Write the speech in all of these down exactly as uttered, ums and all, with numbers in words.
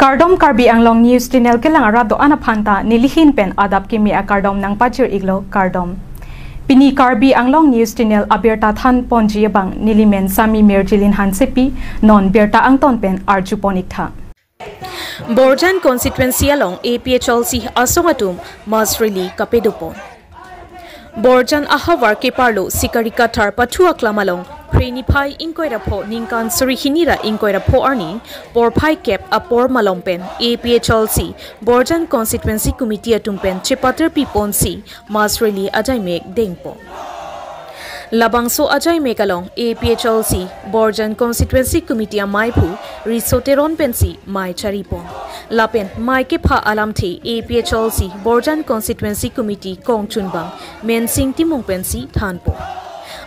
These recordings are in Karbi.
Kardom, Karbi Anglong News Channel kelang arat do-an aphan ta nelihin pen adap kimi akardom nangpajir-iklo, kardom. Pini Karbi Anglong News Channel abirta than ponji abang nelimen Sami Mirjilin Hansepi, non birta angton pen arju pon-iktha. Borjan constituency along A P H L C asong atum mass rally kapedo pon. Borjan ahavar keparlo Sikari Kathar pathu aklam along, Phre niphai ingkoi ra pho ningkan suri hini ra ingkoi ra pho arni, porphai kep apor malom pen A P H L C Borjan Constituency Committee atum pen chepatirpi ponsi mass rally ajaimek dengpo. Labangso ajaimek along A P H L C Borjan Constituency Committee amaiphu Riso Teron pensi mei charipon. Lapen mei kepha alamthe A P H L C Borjan Constituency Committee kongchunbang Mensing Timung pensi thanpo.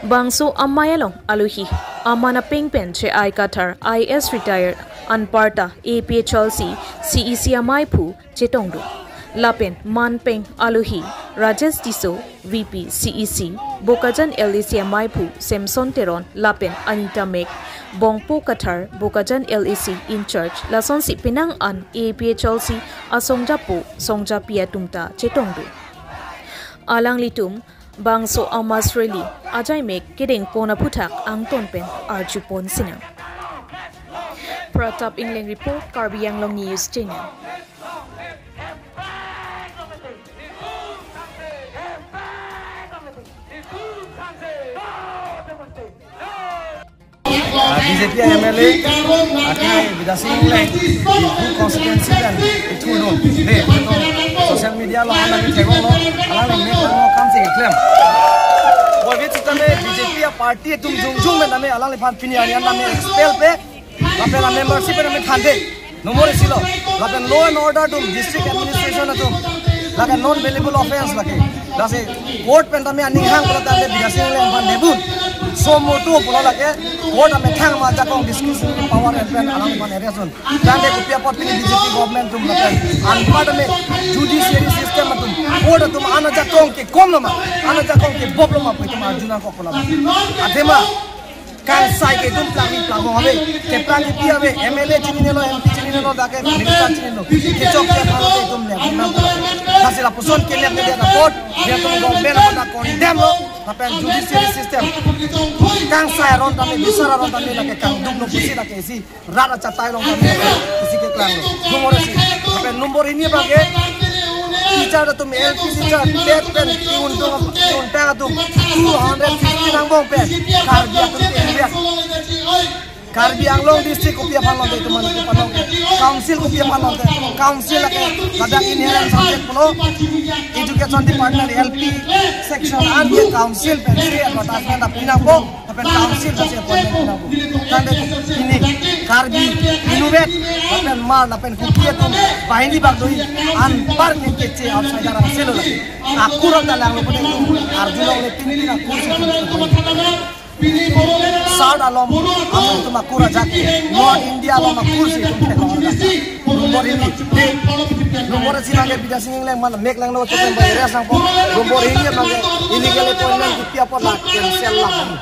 Bangso amei along alohi aman apeng pen J I Kathar I A S retired, anparta A P H L C C E C amaiphu chetongdun. Lapen manpeng alohi Rajesh Tisso, V P C E C, Bokajan L A C amaiphu Samson Teron, lapen Anita Mek, Bongpo Kathar, Bokajan L A C in charge, lasonsi penang an A P H L C asongjapo songjapi atum ta chetongdun. Alanglitum bangso amass rally ajaimek kedeng pon aphuthak angton pen arju pon sinang. Pratap Engleng report, Karbi Anglong News Channel. Ah, B J P M L A, akhai Bidya Sing Engleng, Diphu constituency pen, ithudun, de, ithudun, social media along alang theklonglo, alang mek langno akam si keklem. Boibe sitame B J P aparty atum jongjong pen tame alangliphan pini arni an tame expel pe, lapen amembership pen tame thande. Nomor isi lo, lapen law and order atum, district administration atum, lapen non bailable offence lake. Lasi court pen tame aning hang pulo tangte Bidya Sing Engleng aphan debun. Suo motu pulo lake, court amethang ma ajakong discretionary power pen alangphan arrest un. Tangte kopi apot pini B J P government atum lapen anpar tame judiciary system atum, court atum an ajakong kekomlo ma, an ajakong keboplo ma pu itum arju nangkok pulo. Athema kangsai ke itum plangri plangvong ave, keplang kepi ave, M L A chininelo, M P chininelo, dak ke minister chininelo, kechok ke aphan ke itum le, itum nang. Lasi lapuson ke le, le, le, court, dia atum government atum ta condemn lo, lapen judiciary system. Kangsai aron tame, bisar aron tame, lake kangduklo pusi lake isi rat achatai along tame, isi keklanglo. Nomor isi, lapen nombor hini abang ke, teacher atum, L P teacher, TET pen, untung, untung atum, two hundred fifty angbong pen, Karbi atum ke Karbi Anglong district kopi aphan longte itum mane kopi aphan longte, council kopi aphan longte, council lake ladak inherent subject pulo, education department L P section an ke council pensi advertisement dak pinangpo, lapen council pensi appointment pinangpo. Tangte pini Karbi inutvet, lapen Hmar, lapen Kuki atum banghini bangdui anpar ke keche outsider angselo lake. Akur ta langlo pute itum arjulongle, pinpin akur si itum. South along, amun atum akur ajak, North India along akur si itum theklong ajak. Nombor hini, nombor isi abang ke Bidya Sing Engleng aphan mek langno chokpon bai arrest nangpo. Nombor hini abang ke illegal appointment kopi apot la cancel lang,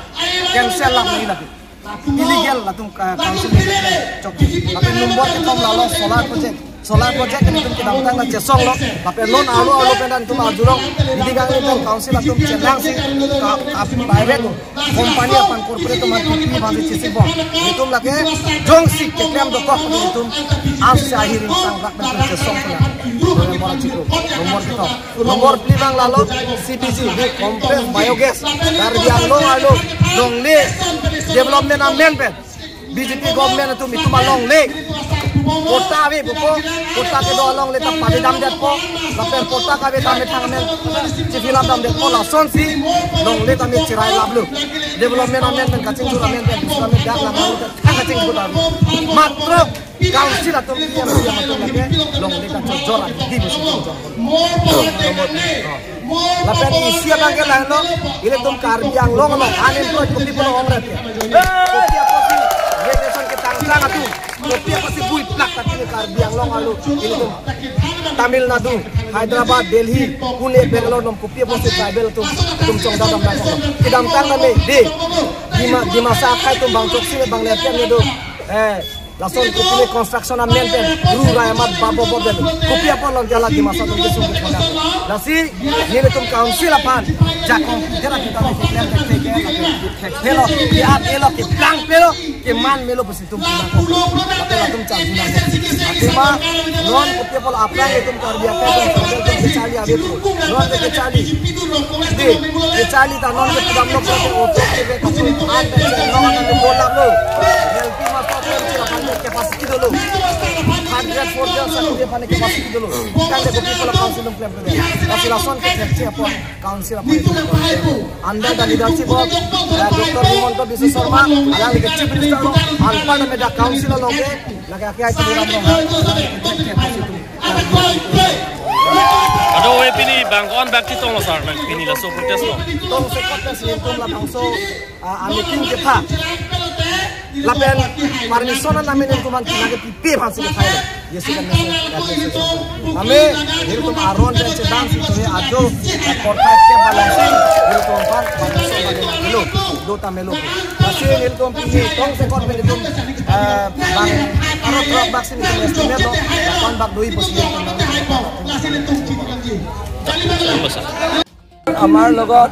cancel lang nangji lake. Illegal latum ka council chok. Lapen nombor kethom lalo solar project. Solar project nelitum kedamtang nangchesonglo, lapen non arlo arlo pen nelitum arjulong, neli kangni pen council atum chenangsi ka, ka private company aphan, corporate atum aphan P P aphan si chesibom. Nelitum lake jongsi keklem dokok nelitum arsi ahiring sangrak pen chesong pula. Nombor chiklo, nombor kethom. Nombor phli abang lalo C B G, the compressed biogas. Karbi Anglong arlo longle development amen pen B J P government atum itum alongle patta ave pupo, patta kedo alongle ta pavedamdetpo, lapen patta kavedam methang amen chifilapdamdetpo, lasonsi longle tame chirai laplo. Development amen pen kachingthur amen pen, Islam dak lang amen pen kachingthur ave. Matro council atum, P M C atum lake longle ta chojor adi besi chojor. Lapen isi abang ke langno, ilitum Karbi Anglong along unemployed kopi pulo ongret ke. Kopi apotsi graduation ketangtang atum, kopi apotsi bui plak, tapi Karbi Anglong arlo ilitum Tamil Nadu, Hyderabad, Delhi, Pune, Bangalore along kopi apotsi tribal atum, atum chongdam dam nang. Kedamtang tame de, Dima, Dimasa akhai atum bang choksi ne bang lerken ne do. Eh, Lason kopine construction amen pen ru rai amat babo bo pen kopi apot longke hala Dimasa atum kesung ke thona. Lasi nelitum council aphan jakong pidera kita keklem ke ke ke ke pelo, ke at elo, ke plang pelo, ke man melo pusi itum pinangkok. Lapen latum cham pinangkok. Athema non kopi apot aphrang itum Karbi akhei atum kecharli ave pu. Non ke kecharli. Di, kecharli ta non ke pudam lok lok ke oto ke be kaso an ta cheng non ke bola lo. L P master pen chira pan capacity dolo. Third grade, fourth grade sakuri aphan capacity dolo. Kan de kopi apot council atum klem ke. Lasi lason ke thekche apot council aphan. Under the leadership of, uh, Doctor Himanta Biswa Sarma, alangli ke Chief Minister lo, anpar meda council along ke, lake akhei atum ram lo. Ado we pini bang ko-an bak chetonglo sir, nang pini laso protest lo. Tongsekot pen si itum labangso, ah, a meeting ketha. Lapen permission an namin itum an pinake pipe aphan si kethailo. Yes, kan mesen. Kami, nelitum aron pen chedam si tuhe ajo, eh, porthai ke balong si, nelitum aphan permission bagi melo, dota melo. Lasi nelitum pini tongsekot pen itum, eh, bang, aro throk bak si nelitum estimate lo, delapan bak dui pusi nelitum. Nambasa. আমাৰ লগত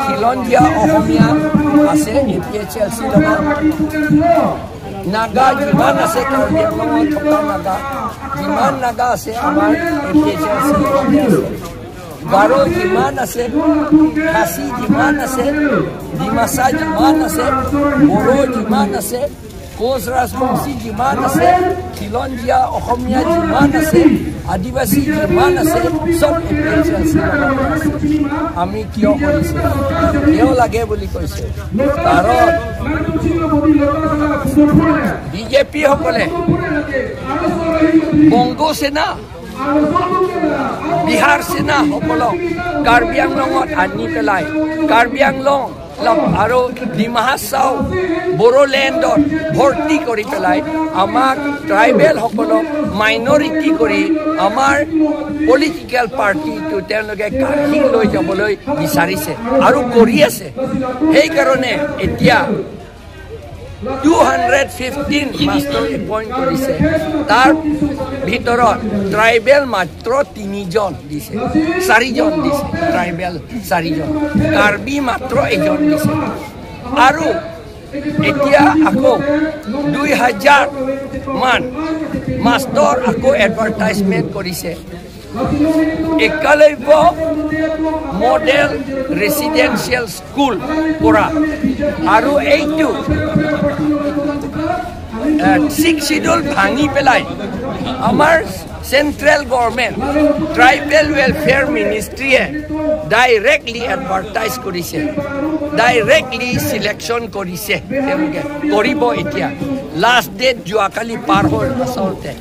খিলঞ্জীয়া অসমীয়া আছে এ P H এল চিৰ লগত। নাগা যিমান আছে, কাৰ্বি আংলঙত থকা নাগা যিমান নাগা আছে, আমাৰ এ পি এইচ এল চিৰ লগতে আছে। গাৰো যিমান আছে, খাচী যিমান আছে, ডিমাচা যিমান আছে, বড়ো যিমান আছে, কোচ ৰাজবংশী যিমান আছে, খিলঞ্জীয়া অসমীয়া যিমান আছে, আদিবাসী যিমান আছে, চব এ পি এইচ এল চিৰ লগতে আছে। আমি কিয় কৰিছো? কিয় লাগে বুলি কৈছে? কাৰণ বিজেপি সকলে বংগ সেনা, বিহাৰ সেনা সকলক কাৰ্বি আংলঙত আনি পেলাই কাৰ্বি আংলং আৰু ডিমা হাছাও বড়োলেণ্ডত ভৰ্তি কৰি পেলাই আমাক ট্ৰাইবেল সকলক মাইনৰিটি কৰি আমাৰ পলিটিকেল পাৰ্টিটো তেওঁলোকে কাঢ়ি লৈ যাবলৈ বিচাৰিছে আৰু কৰি আছে। সেইকাৰণে এতিয়া two hundred fifteen master appoint কৰিছে, তাৰ ভিতৰত ট্ৰাইবেল মাত্ৰ তিনিজন দিছে, চাৰিজন দিছে, ট্ৰাইবেল চাৰিজন, কাৰ্বি মাত্ৰ এজন দিছে। আৰু এতিয়া আকৌ দুই হাজাৰ মান মাষ্টৰ আকৌ এডভাৰটাইজমেণ্ট কৰিছে। একলব্য মডেল ৰেচিডেন্সিয়েল স্কুল পৰা আৰু এইটো ছিক্স শ্বিডিউল ভাঙি পেলাই আমাৰ চেণ্ট্ৰেল গভৰ্ণমেণ্ট ট্ৰাইবেল ৱেলফেয়াৰ মিনিষ্ট্ৰীয়ে ডাইৰেক্টলি এডভাৰটাইজ কৰিছে, ডাইৰেক্টলি চিলেকশ্যন কৰিছে তেওঁলোকে, কৰিব। এতিয়া লাষ্ট ডেট যোৱাকালি পাৰ হ'ল আচলতে।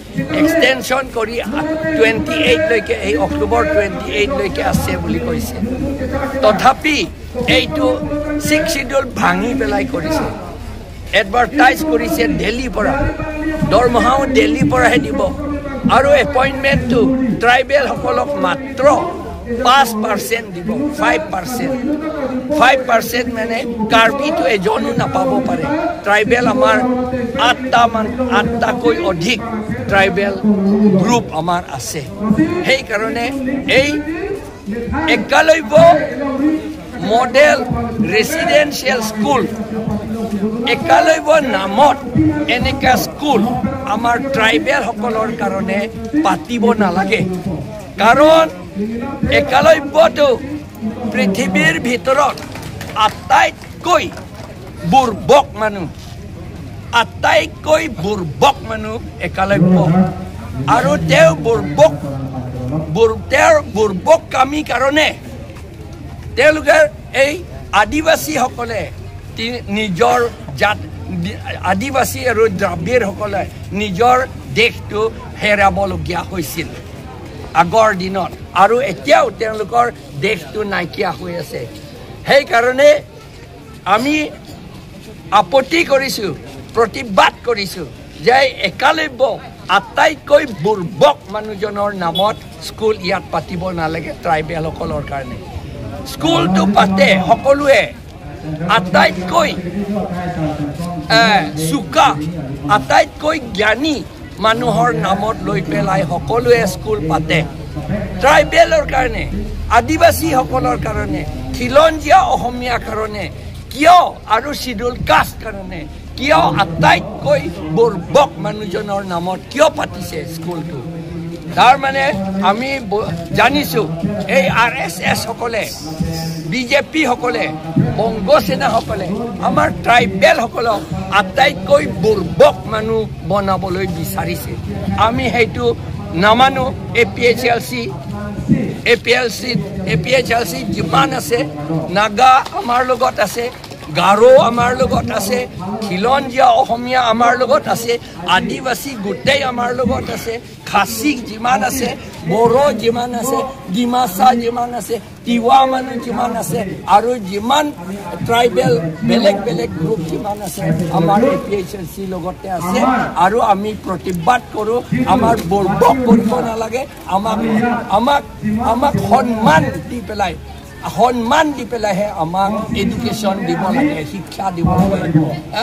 এক্সটেনশ্যন কৰি টুৱেণ্টি এইটলৈকে, এই অক্টোবৰ টুৱেণ্টি এইটলৈকে আছে বুলি কৈছে। তথাপি এইটো ছিক্স শ্বিডিউল ভাঙি পেলাই কৰিছে। এডভাৰটাইজ কৰিছে দিল্লীৰ পৰা, দৰমহাও দিল্লীৰ পৰাহে দিব আৰু এপইণ্টমেণ্টটো ট্ৰাইবেলসকলক মাত্ৰ পাঁচ পাৰ্চেণ্ট দিব, ফাইভ পাৰ্চেণ্ট। ফাইভ পাৰ্চেণ্ট মানে কাৰ্বিটো এজনো নাপাব পাৰে। ট্ৰাইবেল আমাৰ আঠটা মান, আঠটাকৈ অধিক ট্ৰাইবেল গ্ৰুপ আমাৰ আছে। সেইকাৰণে এই Eklavya model residential school, Eklavya নামত এনেকা স্কুল আমাৰ ট্ৰাইবেলসকলৰ কাৰণে পাতিব নালাগে। কাৰণ একলব্যটো পৃথিৱীৰ ভিতৰত আটাইতকৈ বুৰ্বক মানুহ, আটাইতকৈ বুৰ্বক মানুহ একলব্য। আৰু তেওঁ বুৰ্বক, বুৰ-, তেওঁৰ বুৰ্বক কামি কাৰণে তেওঁলোকে এই আদিবাসীসকলে তি-, নিজৰ জাত, দি-, আদিবাসী আৰু দ্ৰাবিড়সকলে নিজৰ দেশটো হেৰাবলগীয়া হৈছিল আগৰ দিনত, আৰু এতিয়াও তেওঁলোকৰ দেশটো নাইকিয়া হৈ আছে। সেইকাৰণে আমি আপত্তি কৰিছো, প্ৰতিবাদ কৰিছো যে একলব্য আটাইতকৈ বুৰ্বক মানুহজনৰ নামত স্কুল ইয়াত পাতিব নালাগে ট্ৰাইবেলসকলৰ কাৰণে। স্কুলটো পাতে সকলোৱে, আটাইতকৈ এ, চোকা, আটাইতকৈ জ্ঞানী মানুহৰ নামত লৈ পেলাই সকলোৱে স্কুল পাতে। ট্ৰাইবেলৰ কাৰণে, আদিবাসীসকলৰ কাৰণে, খিলঞ্জীয়া অসমীয়া কাৰণে কিয় আৰু শ্বিডিউল কাষ্ট কাৰণে কিয় আটাইতকৈ বুৰ্বক মানুহজনৰ নামত কিয় পাতিছে স্কুলটো? তাৰ মানে আমি ব-, জানিছো, এই আৰ এছ এছ সকলে, বি জে পি সকলে, বংগ সেনা সকলে আমাৰ ট্ৰাইবেল সকলক আটাইতকৈ বুৰ্বক মানুহ বনাবলৈ বিচাৰিছে। আমি সেইটো নামানো। A P H L C, A P H L C, A P H L C যিমান আছে, নাগা আমাৰ লগত আছে, গাৰো আমাৰ লগত আছে, খিলঞ্জীয়া অসমীয়া আমাৰ লগত আছে, আদিবাসী গোটেই আমাৰ লগত আছে, খাচী যিমান আছে, বড়ো যিমান আছে, ডিমাচা যিমান আছে, তিৱা মানুহ যিমান আছে, আৰু যিমান ট্ৰাইবেল বেলেগ বেলেগ গ্ৰুপ যিমান আছে, আমাৰ এ পি এইচ এল চি লগতে আছে। আৰু আমি প্ৰতিবাদ কৰো, আমাৰ বুৰ্বক কৰিব নালাগে, আমাক, আমাক, আমাক সন্মান দি পেলাই, সন্মান দি পেলাইহে আমাক এডুকেশ্যন দিব লাগে, শিক্ষা দিব লাগে।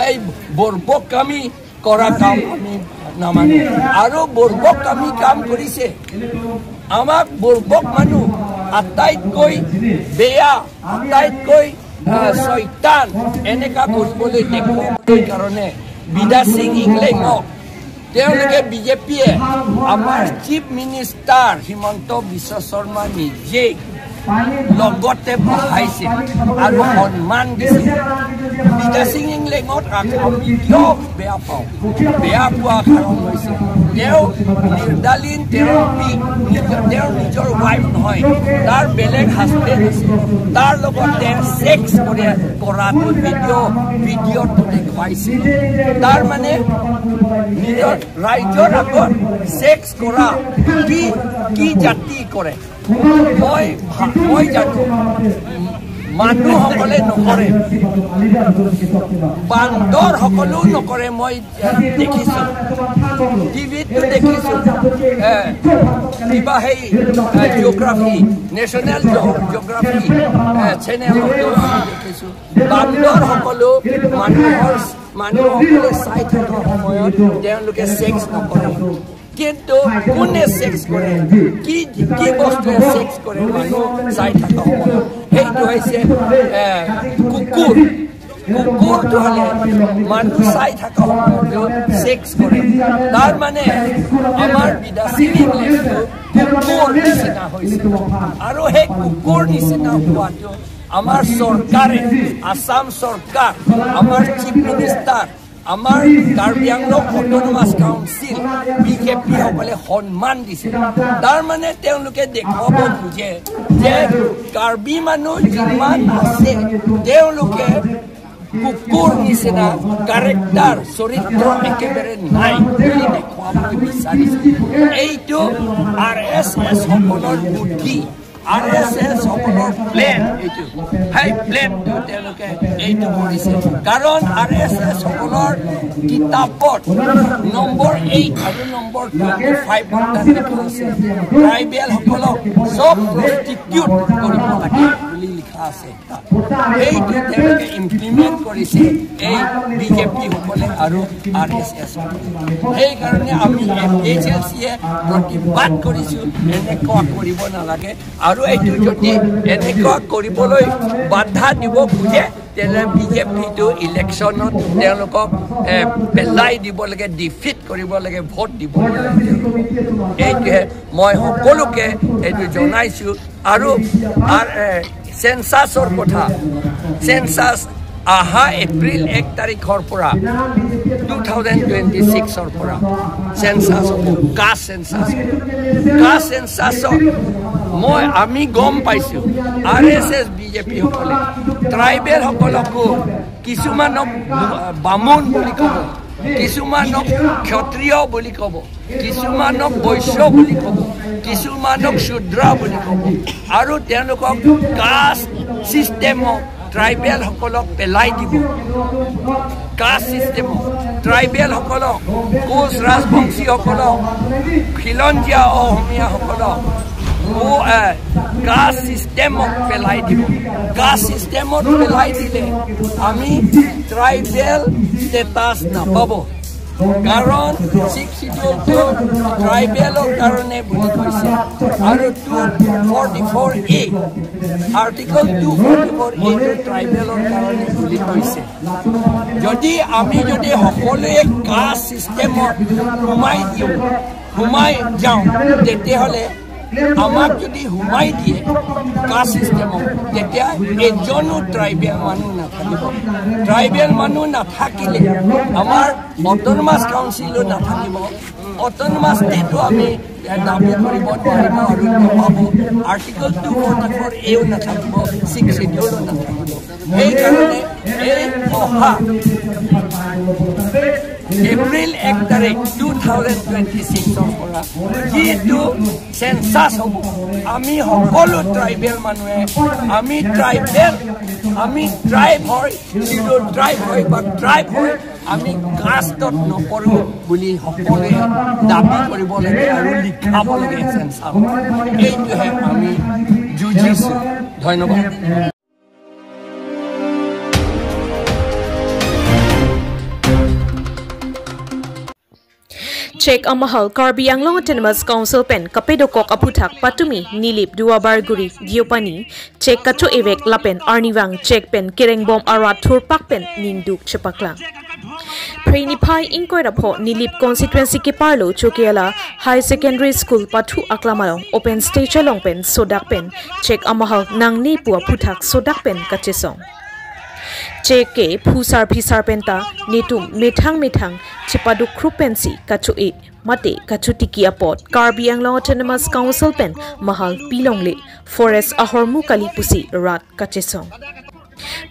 এই বুৰ্বক আমি কৰা কাম আমি নামানো। আৰু বুৰ্বক আমি কাম কৰিছে, আমাক বুৰ্বক মানুহ আটাইতকৈ বেয়া, আটাইতকৈ, আহ, চৈতান এনেকা কৰিবলৈ দেখুৱাবলৈ কাৰণে বিদ্যা সিং ইংলেঙক তেওঁলোকে, বি জে পিয়ে আমাৰ চিফ মিনিষ্টাৰ হিমন্ত বিশ্ব শৰ্মা নিজেই লগতে বহাইছে আৰু সন্মান দিছে। বিদ্যা সিং ইংলেঙক আমি কিয় বেয়া পাওঁ? বেয়া পোৱা কাৰণ হৈছে তেওঁ নিৰ্দালিন, তেওঁৰ পি-, নিজৰ, তেওঁৰ নিজৰ ৱাইফ নহয়, তাৰ বেলেগ হাজবেণ্ড আছে, তাৰ লগত তেওঁ ছেক্স কৰে, কৰাটো ভিডিঅ', ভিডিঅ'টো দেখুৱাইছে। তাৰ মানে নিজৰ ৰাইজৰ আগত ছেক্স কৰা কি, কি জাতি কৰে? মই ভা-, মই জানো, মানুহসকলে নকৰে, বান্দৰ সকলেও নকৰে। মই, এ, দেখিছো, টিভিত দেখিছো, এ, কিবা সেই, এ, জিঅ'গ্ৰাফী, নেশ্যনেল জিঅ-, জিঅ'গ্ৰাফী, এ, চেনেলত দেখিছো, বান্দৰ সকলেও মানুহৰ, মানুহসকলে চাই থকা সময়ত তেওঁলোকে ছেক্স নকৰে। কিন্তু কোনে ছেক্স কৰে, কি, কি বস্তুৱে ছেক্স কৰে মানুহ চাই থকা সময়ত? সেইটো হৈছে, এ, কুকুৰ। কুকুৰটো হ'লে মানুহ চাই থকা সময়ত ছেক্স কৰে। তাৰ মানে আমাৰ বিদ্যা সিং ইংলেঙটো কুকুৰ নিচিনা হৈছে। আৰু সেই কুকুৰ নিচিনা হোৱাটো আমাৰ চৰকাৰে, আছাম চৰকাৰ, আমাৰ চিফ মিনিষ্টাৰ, আমাৰ Karbi Anglong autonomous council, B J P সকলে সন্মান দিছে। তাৰ মানে তেওঁলোকে দেখুৱাব খোজে যে কাৰ্বি মানুহ যিমান আছে, তেওঁলোকে কুকুৰ নিচিনা কেৰেক্টাৰ, চৰিত্ৰ একেবাৰে নাই বুলি দেখুৱাব বিচাৰিছে। এইটো আৰ এছ এছ সকলৰ বুদ্ধি। আৰ এছ এছ সকলৰ প্লেন এইটো। সেই প্লেনটো তেওঁলোকে এইটো কৰিছে। কাৰণ আৰ এছ এছ সকলৰ কিতাপত নম্বৰ এইট আৰু নম্বৰ টুৱেণ্টি ফাইভত তাত লিখা আছে, ট্ৰাইবেল সকলক চব প্ৰষ্টিটিউট কৰিব লাগে বুলি লিখা আছে। সেইটো তেওঁলোকে ইমপ্লিমেণ্ট কৰিছে এই বি জে পি সকলে আৰু আৰ এছ এছ সকলে। সেইকাৰণে আমি এ পি এইচ এল চিয়ে প্ৰতিবাদ কৰিছো, এনেকুৱা কৰিব নালাগে। আৰু এইটো যদি এনেকুৱা কৰিবলৈ বাধা দিব খোজে, তেনে বি জে পিটো ইলেকশ্যনত তেওঁলোকক, এ, পেলাই দিব লাগে, ডিফিট কৰিব লাগে, ভোট দিব লাগে। এইটোৱে মই সকলোকে এইটো জনাইছো। আৰু, আৰু, এ, চেনচাছৰ কথা, চেনচাছ অহা এপ্ৰিল এক তাৰিখৰ পৰা, টু থাউজেণ্ড টুৱেণ্টি ছিক্সৰ পৰা চেনচাছ হ'ব, কাষ্ট চেনচাছ। কাষ্ট চেনচাছত মই, আমি গম পাইছো, আৰ এছ এছ, বি জে পি সকলে ট্ৰাইবেল সকলকো কিছুমানক বামুণ বুলি ক'ব, কিছুমানক ক্ষত্ৰিয় বুলি ক'ব, কিছুমানক বৈশ্য বুলি ক'ব, কিছুমানক শূদ্ৰ বুলি ক'ব, আৰু তেওঁলোকক কাষ্ট চিষ্টেমত ট্ৰাইবেল সকলক পেলাই দিব। কাষ্ট চিষ্টেমত ট্ৰাইবেল সকলক, কোচ ৰাজবংশী সকলক, খিলঞ্জীয়া অসমীয়া সকলক, কো-, এ, কাষ্ট চিষ্টেমত পেলাই দিব। কাষ্ট চিষ্টেমত পেলাই দিলে আমি ট্ৰাইবেল ষ্টেটাছ নাপাব। কাৰণ ছিক্স শ্বিডিউলটো ট্ৰাইবেলৰ কাৰণে বুলি কৈছে। আৰু টু ফৰ্টি ফ'ৰ এ, আৰ্টিকল টু ফৰ্টি ফ'ৰ এটো ট্ৰাইবেলৰ কাৰণে বুলি কৈছে। যদি আমি যদি সকলোৱে কাষ্ট ছিষ্টেমত সোমাই দিওঁ, সোমাই যাওঁ, তেতিয়াহ'লে আমাক যদি সোমাই দিয়ে কাষ্ট ছিষ্টেমত, তেতিয়া এজনো ট্ৰাইবেল মানুহ নাথাকিব। ট্ৰাইবেল মানুহ নাথাকিলে আমাৰ অট'নমাছ কাউন্সিলো নাথাকিব। অট'নমাছ ষ্টেটো আমি, এ, দাবী কৰিব নোৱাৰিব আৰু নাপাব। আৰ্টিকল টু ফৰ্টি ফ'ৰ এও নাথাকিব, ছিক্স শ্বিডিউলো নাথাকিব। সেইকাৰণে এই অহা এপ্ৰিল এক তাৰিখ টু থাউজেণ্ড টুৱেণ্টি ছিক্সৰ পৰা যিটো চেনচাছ হ'ব, আমি সকলো ট্ৰাইবেল মানুহে, আমি ট্ৰাইবেল, আমি ট্ৰাইব হয়, শ্বিডিউল ট্ৰাইব হয় বা ট্ৰাইব হয়, আমি কাষ্টত নপৰোঁ বুলি সকলোৱে দাবী কৰিব লাগে আৰু লিখাব লাগে চেনচাছত। এইটোহে আমি যুঁজিছোঁ। ধন্যবাদ। Chek amahal Karbi Anglong Autonomous Council pen kapadokok aphuthak patumi Nilip Duarbagori Deopani chek kacho-evek lapen arnivang chek pen kerengbom arat thurpak pen ningduk chepaklang. Phre niphai ingkoi ra pho Nilip constituency keparlo Chokihola High Secondary School pathu aklam along open stage along pen sodak pen chek amahal nangne pu aphuthak sodak pen kachesong. Chek ke phusar phisar penta netum methang methang chepaduk khrup pensi kacho-e mate kachotiki apot Karbi Anglong Autonomous Council pen mahal pilongle, forest ahormu kali pusi rat kachesong.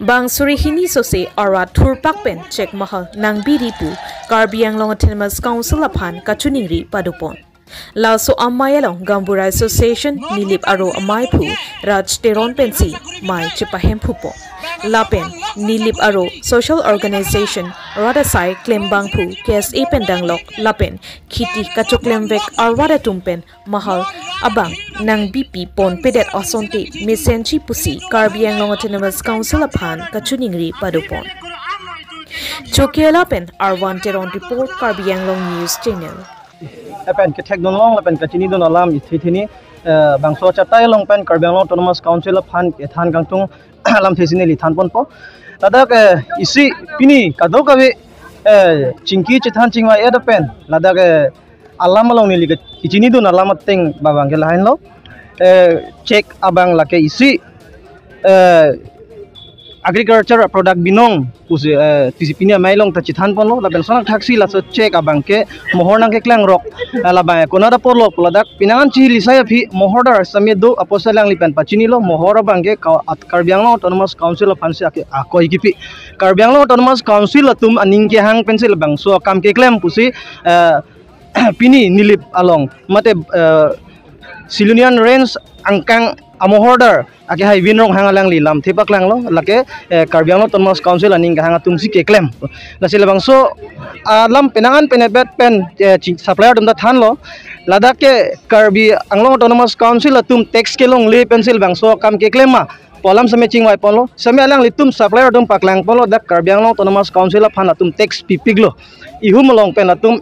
Bang suri hini sose arat thurpak pen chek mahal nangbiri pu Karbi Anglong Autonomous Council aphan kachiningri padopon. Laso amei along Gaonbura Association Nilip aro amei phu Raj Teron pensi mei chepahemphupo. Lapen Nilip aro social organization rat asai klembangphu K S A pen danglok lapen khiti kachoklemvek arat atum pen mahal abang nangbipi ponpedet asonte mesenji pusi Karbi Anglong Autonomous Council aphan kachiningri padopon. Chokihola pen Arvan Teron report, Karbi Anglong News Channel. Lapen kethekdun long lapen kachinidun alam ithi thini, eh, bangso achatai along pen Karbi Anglong Autonomous Council aphan kethan kangtung alamthe si neli thanponpo. Ladak, eh, isi pini kadokave, eh, chingki chethan chingvai-et pen ladak, eh, alam along neli ke kachinidun alam ateng abang ke lahenlo. Eh, chek abang lake isi, eh, agriculture product binong pusi, eh, tisi pini amei along ta chethanponlo, lapen sonak thaksi laso chek abang ke mohor nangkeklangrok, eh, labang konat apotlo pu ladak penang an chihili sai aphi mohordar sitame do apotsi alangli pen pachinilo, mohor abang ke Ka-, at Karbi Anglong Autonomous Council aphansi ake akoi kipi. Karbi Anglong Autonomous Council atum aning kehang pensi labangso akam keklem pusi, eh, pini Nilip along mate, eh, Silonijan Range angkang amohordar ake Haibin Ronghang alangli lamthe paklanglo, lake, eh, Karbi Anglong Autonomous Council aning kehang atumsi keklem. Lasi labangso alam penang an penebet pen, eh, chi-, supplier atum ta thanlo. Ladak ke Karbi Anglong Autonomous Council atum tax kelongle pensi labangso akam keklem ma pu alam sitame chingvaiponlo. Sitame alanglitum supplier atum paklangponlo, dak Karbi Anglong Autonomous Council aphan latum tax pipiklo. Ihum along pen latum,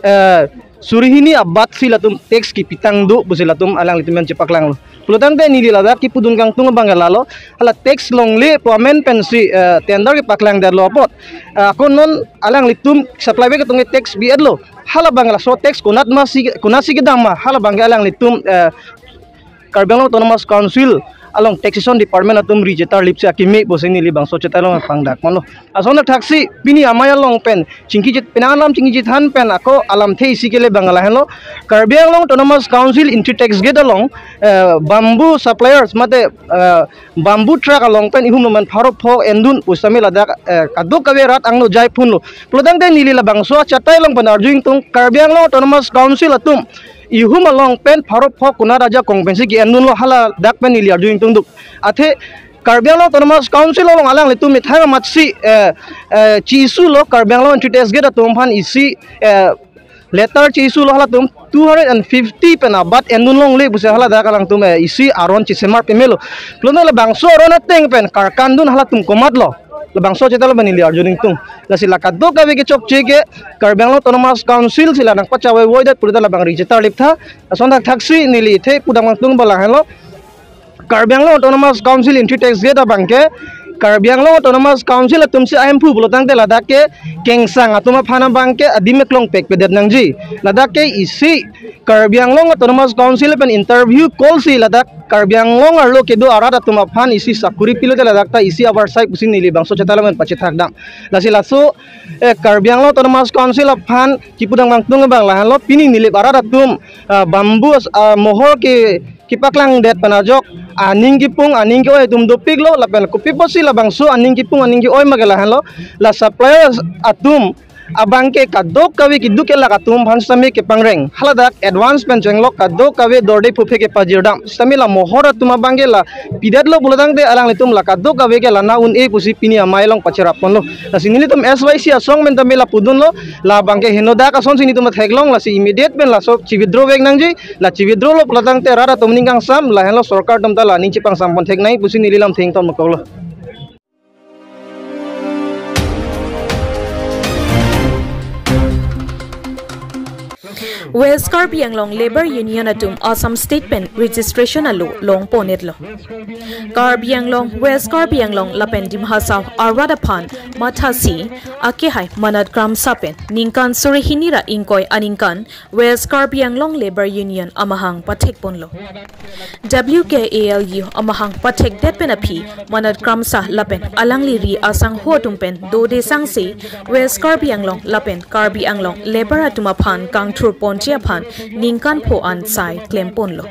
eh, suri hini abatsi latum tax kipitang do pusi latum alanglitum pen chepaklanglo. Pulotangte neli ladak kipudun kangtung abang ke lalo, hala tax longle pu amen pensi, eh, tender kepaklangdetlo apot, eh, ako non alanglitum supply bag atum ke tax bi-etlo. Hala abang laso tax konat masi, konatsi kedam ma, hala abang ke alanglitum, eh, Karbi Anglong Autonomous Council along Taxation Department atum register lipsi akeme pusi neli bangso achatai along pangdakponlo. Asonthak thaksi pini amei along pen chingki chet-, penang alam chingki chethan pen ako alamthe isi kele abang lahenlo. Karbi Anglong Autonomous Council entry tax gate along, eh, bamboo suppliers mate, eh, bamboo truck along pen ihum amen pharo pho endun pu sitame ladak, eh, kadokave rat angno jaiphunlo. Pulotangte neli labangso achatai along pen arju ingtung, Karbi Anglong Autonomous Council atum ihum along pen pharo pho konat ajakong pensi ke-endunlo, hala dak pen neli arju ingtungduk. Athe Karbi Anglong Autonomous Council along alanglitum methang amatsi, eh, eh, chi-issuelo, Karbi Anglong entry tax gate atum aphan isi, eh, letter chi-issuelo, halatum two hundred and fifty pen abat endun longle pusi hala dak alangtum, eh, isi aron chisemar pemelo. Pulote labangso aron ateng pen karkandun halatum komatlo. Labangso chetar lapen neli arju ningtung. Lasi la kadokave kechokche ke Karbi Anglong Autonomous Council si la nangpachawai voidet pulote labang ri chetar lip tha. Lason thakthaksi neli the pudam kangtung abang lahenlo. Karbi Anglong Autonomous Council entry tax gate abang ke Karbi Anglong Autonomous Council atum si ahemphu pulotangte ladak ke kengsang atum aphan abang ke adim eklongpek pedet nangji. Ladak ke isi Karbi Anglong Autonomous Council pen interview call si ladak Karbi Anglong arlo kedo arat atum aphan isi sakuri pilote ladak ta isi avarsai pusi neli bangso chetar lapen pachethak dam. Lasi laso, eh, Karbi Anglong Autonomous Council aphan kipudam kangtung abang lahenlo, pini nilip arat atum, ah, bamboo as-, ah, mohor ke kipaklang det pen ajok aning kipung aning ke-oi atum dopiklo lapen kopi apotsi labangso aning kipung aning ke-oi ma ke lahenlo, la suppliers atum abang ke kadokave keduk kelak atum aphan sitame kepangreng. Haladak advance pen chenglok kadokave dorde phuphe kepajir dam. Sitame la mohor atum abang ke la pidetlo pulotangte alanglitum la kadokave ke la na un-e pusi pini amei along pacherap ponlo. Lasi nelitum S Y C asong pen tame la pudunlo, labang ke henodak asonsi nelitum theklong, lasi immediate pen laso chi-withdraw vek nangji, la chi-withdraw lo pulotangte rat atum ning kangsam, lahenlo sorkar atum ta la ning chepangsam pon thek nai pusi neli lamthe ington makoklo. West Karbi Anglong Labour Union atum Assam State pen registration alo long ponetlo. Karbi Anglong, West Karbi Anglong lapen Dima Hasao arat aphan mathasi akehai Manat Kramsa pen ningkan suri hini ra ingkoi aningkan West Karbi Anglong Labour Union amahang pathek ponlo. W K A L U amahang pathekdet pen aphi Manat Kramsa lapen alangli ri asangho atum pen dode sangse West Karbi Anglong lapen Karbi Anglong labour atum aphan kangthur ponji aphan ningkan pho an sai klem ponlo.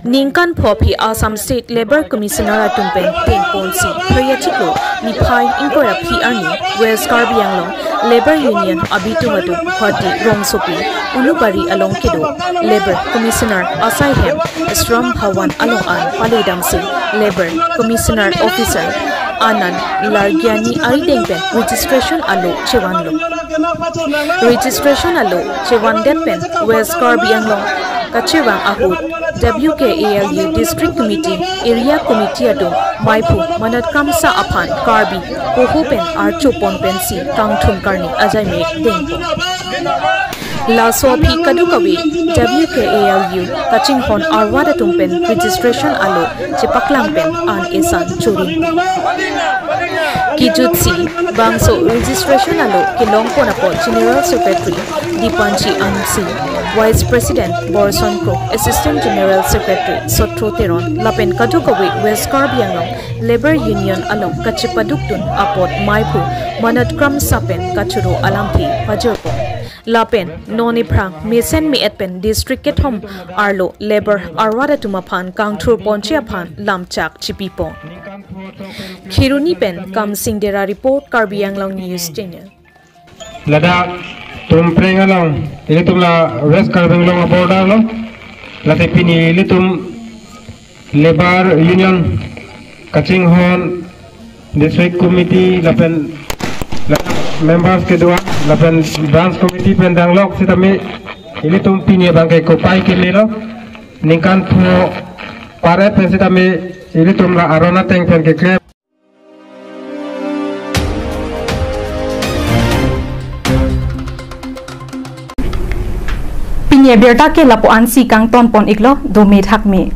Ningkan pho aphi Assam State Labour Commissioner atum pen teng ponsi phre achiklo niphai ingkoi ra phli arni West Karbi Anglong Labour Union abitung atum Guwahati rongsopi Ulubari along kedo Labour Commissioner asai hem Shram Bhavan along an pale damsi Labour Commissioner Officer Anand Largiani arideng pen registration alo chevanlo. Registration alo chevandet pen West Karbi Anglong kachevang ahut W K A L U District Committee, Area Committee atum maiphu Manat Kramsa aphan Karbi poho pen archo pon pensi kangthum karni ajai me dengpo. Laso aphi kadokave W K A L U kachinghon arwat atum pen registration alo chepaklang pen an esan chori. Kijutsi bangso registration alo kelong pon apot General Secretary Dipanji Amsi, Vice President Borson Kro, Assistant General Secretary Sotro Teron lapen kadokave West Karbi Anglong Labour Union along kachepaduktun apot maiphu Manat Kramsa pen kachoro alamthe pajirpo. Lapen non iphrang mesen me-et pen district kethom arlo labour arwat atum aphan kangthur ponji aphan lamchak chipipo. Kheroni pen Kamsing Dera report, Karbi Anglong News Channel. Ladak Tumpreng along, ilitum la West Karbi Anglong border lo. Lasi pini ilitum Labour Union kachinghon, District Committee lapen, lapen members kedua lapen Branch Committee pen danglok sitame ilitum pini abang ke kopai kemelo, ningkan pho paret pen sitame ilitum la aron ateng pen keklem. Pini abirta ke lapu-ansi kangton pon iklo, dome thakme.